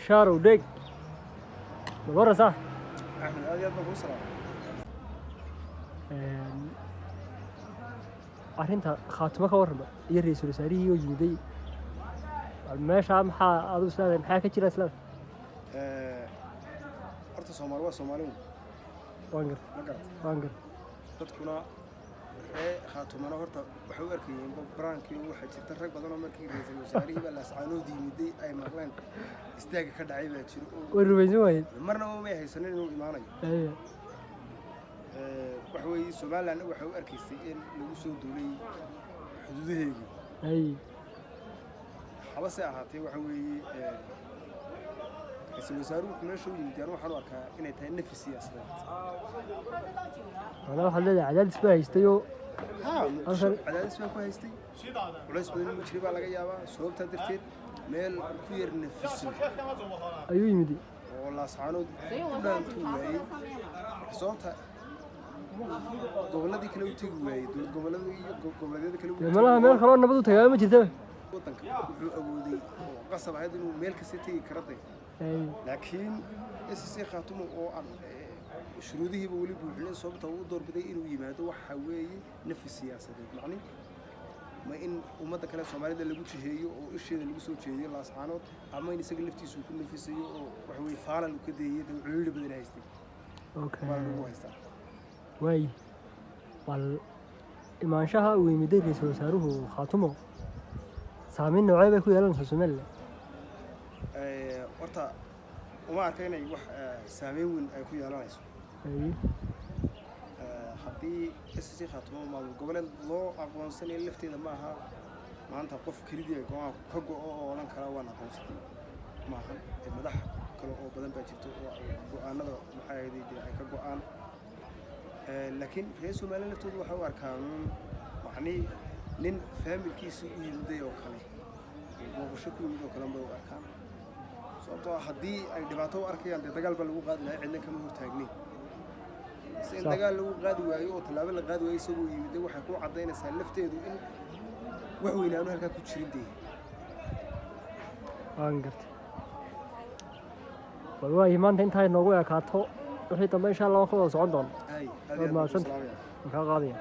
Bashaarow Dheeg, bal warran sax? Axmed, aad iyo aad baan kuu salaamay. Arrinta Khaatumo ka warrama iyo ra-iisul wasaarihii oo yimiday bal meeshaa, maxaa adigu isleedahay? Maxaa ka jira isleedahay? Horta Soomaali waa Soomaali un. Waan gartay. Ma garat? Waan gartay. Dadkuna ree Khaatumana horta waxay u arkayeen baraankii. Waxaa jirta rag badan oo markii ra-iisul wasaarihii baa Laascaanood yimiday ay maqleen istaaga ka dhacay baa jiro oo way rumaysan waayeen. Marnaba may haysanin inuu imaanayo. Waxa weeye, Somalilandna waxay u arkaysay in lagu soo duulay xuduudaheegii. Habase ahaatee, waxa weeye, ra-iisul wasaaruhu wuxuu meesha u yimid, yani waxaan u arkaa inay tahay nafis siyaasadeed. Macnaha waxaad leedahay cadaadis baa haystayoo? Haa, Muqdisho cadaadis baa ku haystay, culays badan inuu jiray baa laga yaabaa. Sababtaa darteed meel ku yar nafiso ayuu yimid oo Laascaanood ku dhaantuu waayey. Marka sababta gobolladii kale u tegi waayey, dowlad gobolladii iyo goboleedyada kale u dee tegi malaha meel waayey. Kaloo nabad u tagaa ma jirtaba. Waddanka wuxuu awooday oo qasab ahayd inuu meel kasta tegi kara de. Laakiin SSC Khaatumo oo aan shuruudihiiba weli buuxinin, sababta uu u doorbiday inuu yimaado waxa weeye nafis siyaasadeed. Macni ma in ummadda kale Soomaalida lagu jiheeyo oo isheeda lagu soo jeediyo Laascaanood, ama in isaga laftiisu uu ku nafisayo oo waxa weeye faalal uu ka deeyay dee ciriiri badan haystay waana lagu haystaa. Waay, bal imaanshaha uu yimiday ra-iisul wasaaruhu Khaatumo saameyn noocee bay ku yeelanaysaa Somaliland? Horta uma arka inay wax saameyn weyn ay ku yeelanayso. Haddii SSC Khaatumo maamul goboleed loo aqoonsanayo lafteeda, ma aha maanta qof kelidii ay go-aan ka go-o oo odhan karaa waan aqoonsaday, maahan. Madax kale oo badan baa jirto oo go-aanada maxaa ahayd dee ay ka go-aan. Laakiin reer Somaliland laftoodu waxay u arkaan macnii nin faamilkiisa u yimiday oo kale, booqasho ku yimid oo kale bay u arkaan. Sababtoo ah haddii ay dhibaato u arkayaan, dee dagaal baa lagu qaadi lahaa, cidna kama hortaagnayn. Se in dagaal lagu qaadi waayo oo tallaabo la qaadi waayo isagoo yimid, dee waxay ku caddaynaysaa lafteedu in wax weynaanu halkaa ku jirin dee. Waan gartay. Bal waayi, maanta intaa inoogu ekaato, wixii dambe insha Allah waan ka wada socon doona. Ay, aad Waad iyo aad baan ku mahadsantay. salaamaya. Waan kaa qaadaya.